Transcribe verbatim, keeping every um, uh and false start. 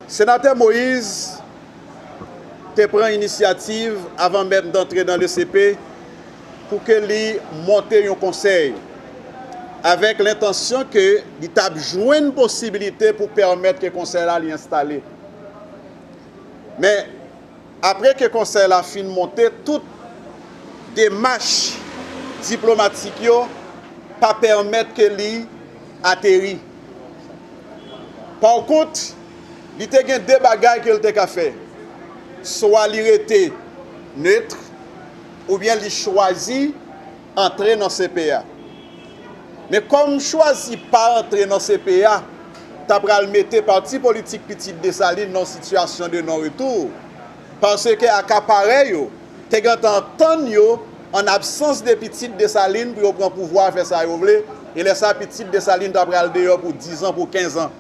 Senatè Moïse te pran inisyativ avan menm d'antre nan le C P pou ke li monte yon konsèy avèk lentansyon ke li t ap jwenn posibilite pou pèmèt ke konsèy la li enstale. Men, apre ke konsèy la fin monte, tout demach diplomatik yo pa pèmèt ke li ateri. Parkont, li te gen de bagay ke l te ka fè. Swa li rete net, oubyen li chwazi antre nan C P A. Men kòm chwazi pa antre nan C P A, ta pral mete pati politik Pitit Desalin nan sitiyasyon de non retou, paske akaparè yo te gentan tann yo an absans de Pitit Desalin pou yo pran pouvwa, fè sa yo vle, e lè sa Pitit Desalin ta pral deyò pou diz an, pou kenz an.